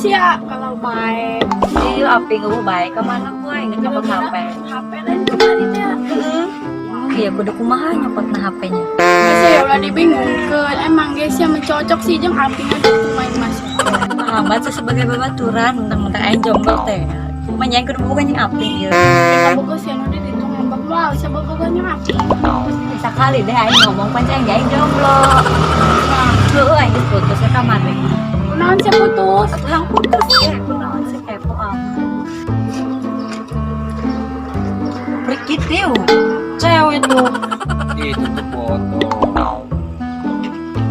sia kalau bae. Iya, aping eueuh bae ka mana ku aing nyokot HP. HP lain kemarin teh. Iya, kudu kumaha nyokotna HP-nya. Geus ya ulah dibingungkeun. Emang geus sia mencocok sih jeung aping aja tuh main mas. Amat sih sebagai babaturan, mentang-mentang aing jomblo teh. Manya aing kudu boga jeung aping ieu. Kita boga sia nu di ditu ngambek moal sia boga jeung aping. Sakali deh aing ngomong pan aing aing jomblo. Heueuh, aing geus putus ya kamari. Kunaon sia putus? Atuh yang putus ya, kunaon sih kepo amat. Pergi cewek tuh. Itu tuh foto.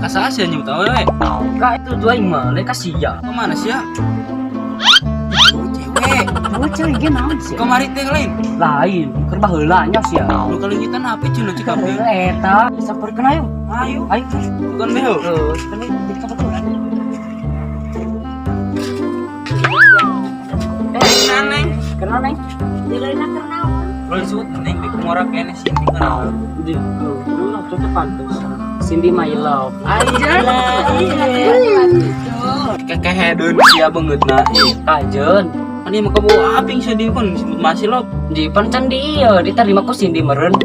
Kasih aja nyebut awewe. Kak itu dua aing mah, lek kasih ya. Kemana sih ya? Oh, cewek. Oh, cewek ge naon sih? Kemari teh lain. Lain, keur baheula nya sih ya. Lu kalau nyitan HP cina cik api. Eta, samperkeun ayo. Ayo. Ayo. Bukan beho. Terus, kan di kebetulan. Eh, neng. Kenal neng? Dileuna keur naon? Lu disebut neng di kumora kene sini kan. Di, lu lah cocok pantes. Cindy my love. Aja. Kekehedun sia banget nah. Kajen. Kan ini mah kamu aping sedih kan disebut masih lo. Di pancan di iya, diterima ku Cindy meren.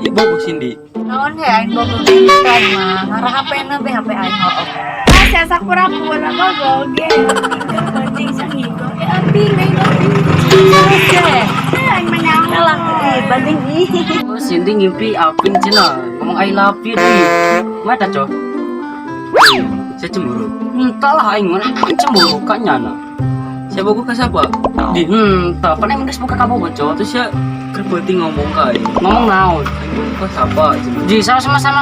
Ya bobo Cindy. Naon he aing boga kan mah. Ngarah HP-na be HP aing hooh. Ah sia sakura-pura bogo ge. Penting sia ngigo. Eh aping aing aping. Terus deh. Eh aing mah nyaho. Kalah ih banding ih. Oh, Cindy ngimpi aping cina ngomong I love you deh. Mata cok. Saya cemburu. Entahlah aing mana aing cemburu ka nyana. Saya bogo ke siapa? Di entah, pan aing geus buka kabogo cok. Terus ya kerpeuting ngomong ka aing. Ngomong naon? Aing bogo ke siapa? Di sama sama sama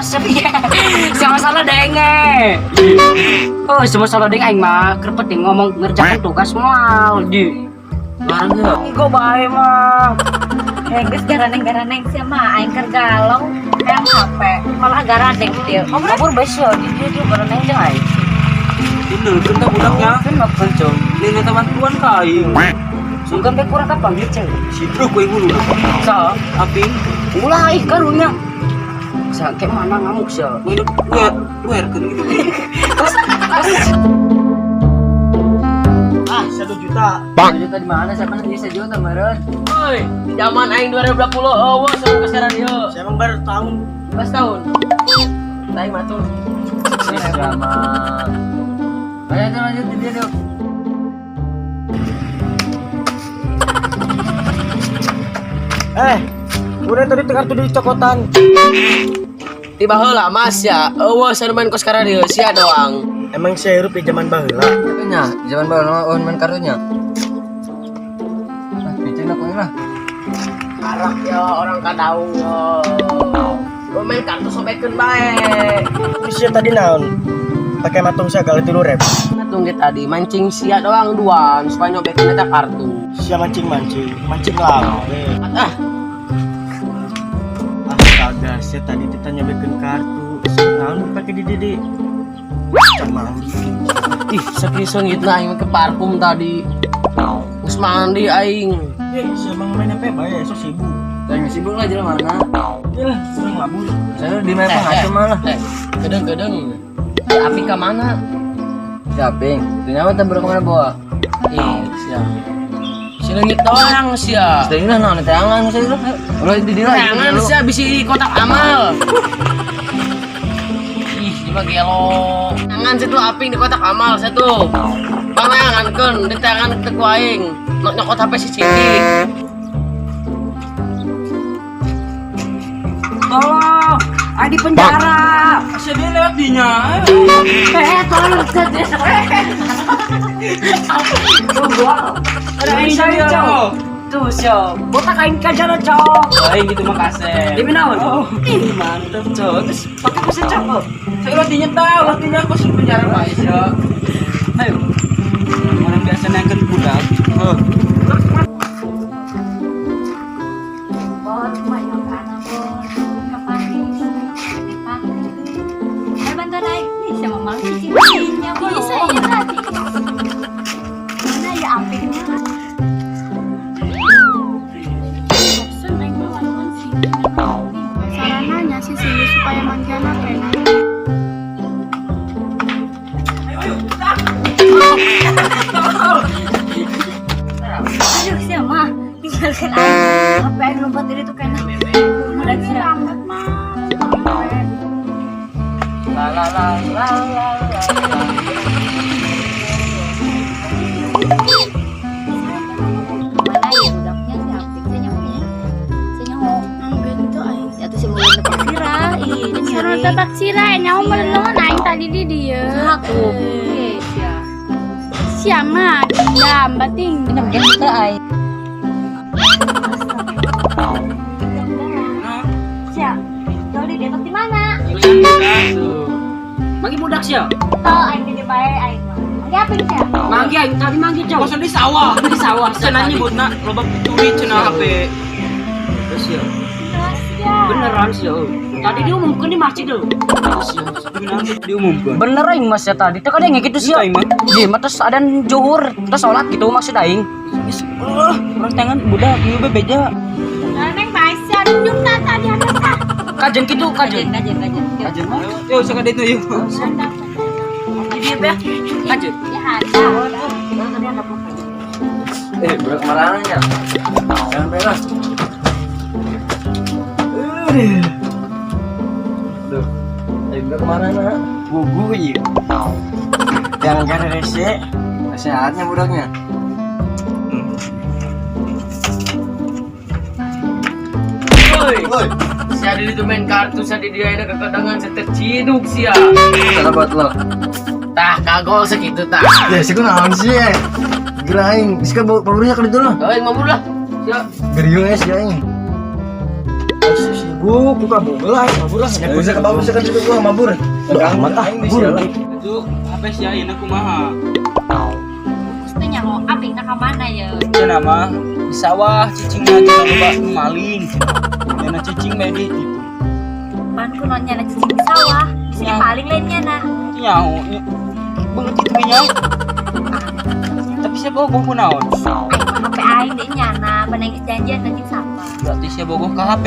sama denge. Oh, sama sama denge aing mah keur penting ngomong ngerjakan tugas moal di. Larang ya. Ngigo bae mah. Eh geus garaneng-garaneng sia mah aing keur galau hayang HP malah garadeng dieu. Kabur bae sia di dieu dieu garaneng jeung aing. Ini kan tak budaknya. Kan makan cok. Ini minta bantuan ka aing. Sungkan bae kurang kapanggil cewek. Sidro ku ibu lu. Sa, Aping. ulah ih karunya. Sa, kayak mana ngamuk sia. Lu luer luer kan gitu. Ah, 1 juta. Juta di mana? Siapa nanti sejuta meren? Woi, di zaman aing 2020, oh, wah, sama ke sekarang yo. Saya emang baru tahun. 11 tahun. Aing mah tuh. Sama. Ayo lanjut di dia yuk. Eh, udah tadi kartu di cokotan. Tiba heula Mas ya. Eueuh anu main kos sekarang ieu sia doang. Emang saya hirup di zaman baheula. Nya, zaman baru on main kartunya. Ah, bikin aku lah. Karak yo orang kadaung yo. Gua main kartu sobekeun bae. Terus ya tadi naon? Pakai matung segala 3.000. Tunggu tadi mancing sia doang duan supaya nyobekeun eta kartu. Sia mancing-mancing, mancing laut. Ah, Astaga, sia tadi kita nyobekeun kartu. Naon pakai di didi. Can mandi. Ih, sakieu gitu aing ke parfum tadi. Geus mandi aing. Eh, sia emang main apa bae, so sibuk. Saya sibuk lah jalan mana. Yalah, seneng labur. Saya di mana pengasuh malah. Eh, gedeng-gedeng. Eh, api ka mana? Siaping. Ternyata tak berapa mana bawa. Ih, sia. Sileungit doang sia. Sedih lah naon tangan saya lah. Ulah di dia. Tangan sia bisi kotak amal. Ih, cuma gelo. Tangan situ aping di kotak amal satu. Pangangankeun di tangan teu ku aing. Nyokot HP si Cindy. Tolong, aing di penjara. Sia dia lewat dinya. Eh, tolong Ada aing saya, Cok. Tuh, Cok. Botak aing ka jalan, Cok. Aing gitu mah kasep. Di mana? Ih, mantep, Cok. Terus pakai mesin, Cok. Saya ulah dinya tahu, ulah dinya aku sih penjara bae sia. Ayo. Orang biasa nangkeun budak. Heuh. Bor kumaha ka anak bor ka Paris. Di Paris. Ayo bantuan aing. Ih, sia mah malu cicing-cicingnya bor. Bisa ieu tadi. Mana ya aping mah? Bosen aing mah walaupun sih. Sarananya si Cindy supaya manggihan HP na. Ayo, ayo. Yakin aing HP aing lompat dari tuh kena. Udah Ini sih. lambat mah. La la la la la la. Mana ya budaknya si Apik saya nyaho. Saya nyaho. Gitu aing. Ya tuh si mulai tepak sira. Ih, ini Sarua nyari. tepak sira nyaho merenungan aing tadi di dieu. Satu. Iya. Sia mah lambat ting. Ini mungkin kita aing. Sia. Joli dia di mana? Manggi budak sia. Tuh aing di bae aing mah. Manggi Apik sia. Manggi aing tadi manggi jauh. Kosan di sawah. Di sawah sia Cenah tadi. nyebutna loba pencuri cenah HP. Terus sia. Sia. Beneran sia. Tadi diumumkan di masjid tuh. Diumumkan. Bener aing mas ya tadi. Teu kadang gitu sia. Aing mah. Ji, mah terus ada juhur, terus sholat gitu maksud aing. Orang tangan budak ieu be beja. Neng bae sia nunjuk ta tadi ada ta. Kajen gitu, kajen. Kajen, kajen, kajen. Kajen mah. Yo sakade itu yo. Di dia ya. Kajen. Ya ada. Tadi ada apa? Eh, budak kemana nya? Jangan belas. Duh. Eh, budak kemana na? Gugu iya. Yang gara rese. Sehatnya budaknya. Woi. Woi, Sia di itu main kartu sia di dia ini kekedangan sia terciduk sia. salah buat lo. Tah kagol segitu tah. Ya, sih naon sih ya. Gila aing, geus ka paburnya ka ditu lah. Oh, yang mabur lah. Sia. Geriung es ya aing. Sibuk buka bola, mabur lah. Ya bisa ke bawah kan situ gua mabur. Amat ah, Aing mabur. bisa lah. Itu HP sia ieu kumaha? Gusti nyaho Apik na ka mana ya? Cenah mah di sawah cicingna cenah loba nu maling. Cenah cicing bae di gitu. Pan kuno nya na cicing di sawah. Di sini Ya. paling lainnya na. Nyaho banget itu nyaho. Tapi sia bogoh kunaon? Aing mah HP aing deui nyana, paneng geus janjian anjing sapa. Berarti sia bogoh ka HP.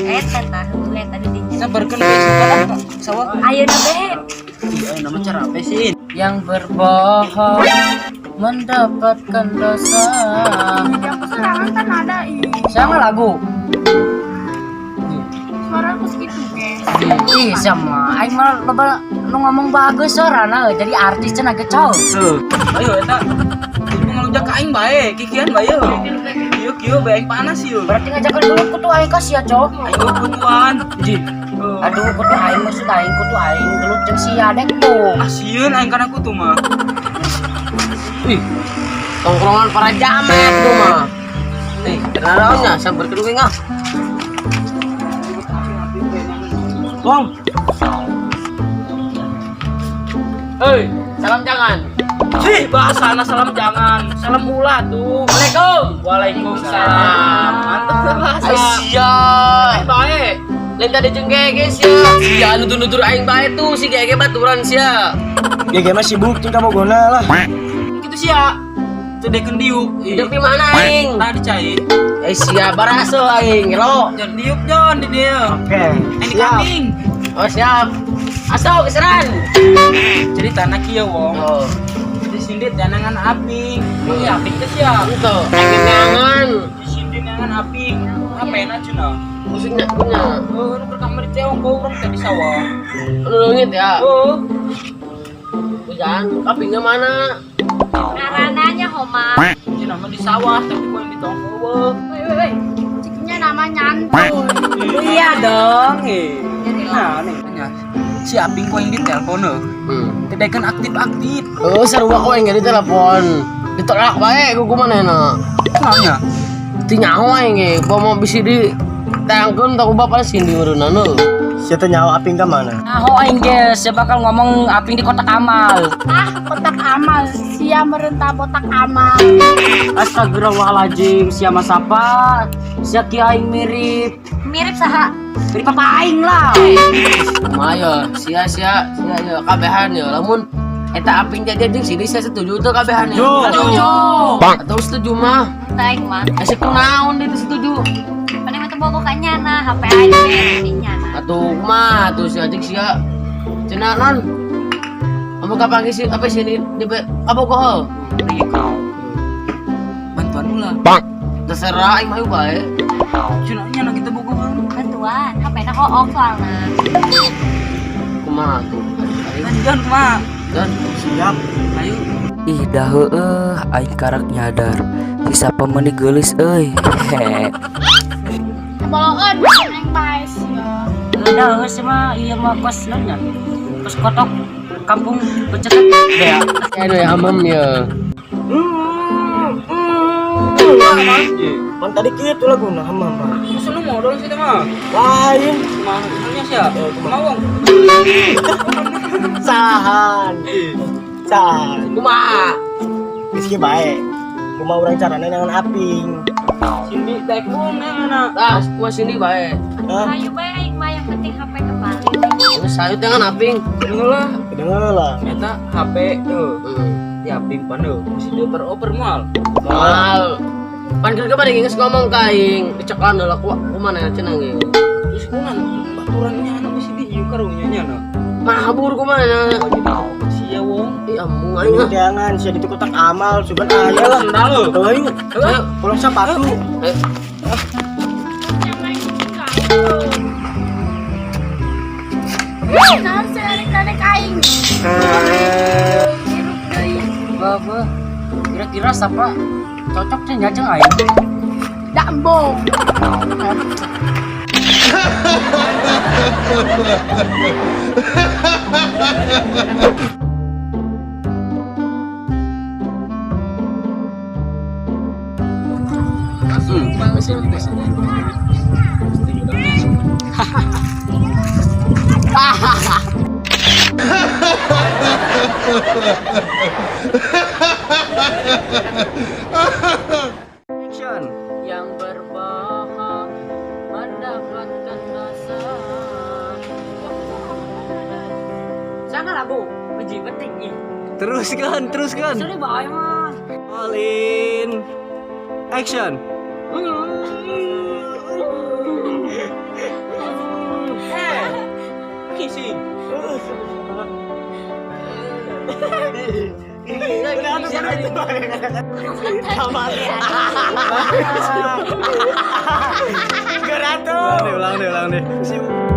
Eta tah, heueuh tadi di nya. Sabarkeun we suka ka sawah. Ayeuna be. Iya, nama cara apa sih? Yang berbohong mendapatkan dosa. Jadi aku serangan kan ada ih. Sama lagu. Suara aku segitu ge. Ih, sama aing mah loba nu ngomong bagus suarana jadi artis cenah ge cow. Ayo eta. Itu ngalujak ka aing bae, kikian bae yo. Kieu kieu bae aing panas ieu. Berarti ngajakan dulu kutu aing kasih ya, cow. Aing kutuan. Ji. Aduh, kutu aing maksud aing kutu aing gelut jeung sia dek tuh. Ah sieun aing kana kutu mah. Ih. Tongkrongan para jamet tuh mah. Eh, kenapa sabarkeun we ngah. Wong, Hei, salam jangan. sih bahasana salam jangan, salam ulah tuh. Waalaikum. Waalaikumsalam. Mantap lah bahasa. Sia. Bae. Lain tadi jeung gege sia. Sia nutur-nutur aing bae tuh si gege baturan sia. Gege mah sibuk tingkah bogona lah. Gitu sia. Teu dekeun diuk. Hidup di mana aing? Tadi cai. Eh sia baraso aing, gelo. Jon diuk jon di dieu. Oke. Ini kambing. Oh siap. Aso keseran. Jadi tanah kieu wong. Oh, Di sini jangan aping. Iya, aping teh sia. itu aing neangan. Di sini neangan aping. Apa enak cenah? Musiknya punya. Oh, nu keur kamari teh wong kau urang teh di sawah. Lu leungit ya. Oh, Hujan, kapingnya mana? Ngarananya Homa. cenah mah di sawah tapi gua yang di tong eueuh. Woi woi woi. Ciknya nama nyantuy. Iya dong. Nah, nih. Si Aping kok yang di telepon heuh. Hmm. Tidak kan aktif-aktif. Oh, seru kok yang jadi telepon. Ditolak bae ku mana na. Kenalnya? Ti nyaho aing ge, bawa mau bisi di tangkeun tak bapak sini meureunna nu. Sia teh nyawa aping ka mana? Nah, aing ge sia bakal ngomong aping di kotak amal. Ah, kotak amal. Sia merentah botak amal. Astagfirullahaladzim, sia mah sapa? Sia ki aing mirip Mirip saha? mirip papa aing lah. Kumaha yo, sia sia sia yo kabehan yo lamun eta aping jadi jeung sini sia setuju tuh kabehan yo. Setuju. Atau setuju mah. Tah aing mah. Asa kunaon dia teu setuju. Paling mah teu bogo ka nyana, HP aing be di nyana. Atuh kumaha tuh sia jeung sia. Cenah non. Kamu kapan sih apa sini di kabogoh? Bantuan ulah. Terserah aing mah ayo bae. Cenah nya na kita bogohan. Bantuan, HP-na hoong soalna. Kumaha tuh? Kan John kumaha? Dan Siap. Ayo. Ih dah heueuh aing karak nyadar. Sisa pemeni geulis euy. Hehe. Boloan aing bae sia. Udah heueuh sih mah ieu mah kos naonnya. Kos kotok kampung becetet dea. anu ya amam ya. Pan tadi kitu laguna hamam mah. Masa lu modal sih mah? Lain. Kumaha misalnya sih ya? Kumaha wong? Sahan. Sahan. Kumaha? Geus kieu bae. Kumaha urang carana nangan aping. Cindy daek wong yang anak. Ah, gua sini bae. Hah? Ayo bae aing mah yang penting HP kembali. Geus ayo dengan aping. Denger lah. Kedengeran lah. Eta HP tuh. Hmm. Di aping pan tuh. Mesti dioper-oper moal. Moal. Pan keur bade geus ngomong ka aing, dicekan heula ku kumaha cenah ge. Terus kumaha baturannya anak mesti di ieu karunya nya na. Mabur kumaha? Sia wong. Ih amu aing ah. Jangan sia di kotak amal sugan aya lah. Sendal lu. Ayo, Ayo. pulang sepatu. Ayo. Yang aing Nah, tarik-tarik aing. Hirup deui. Beuh, kira-kira siapa cocok teh nya jeung aing. Dak embung. Action. Yang berbohong mendapatkan dosa. Sana lagu uji penting ih. Teruskan, teruskan. Sorry bae mah. All in. Action. Kissing. Ulang deh, ulang deh, ulang deh.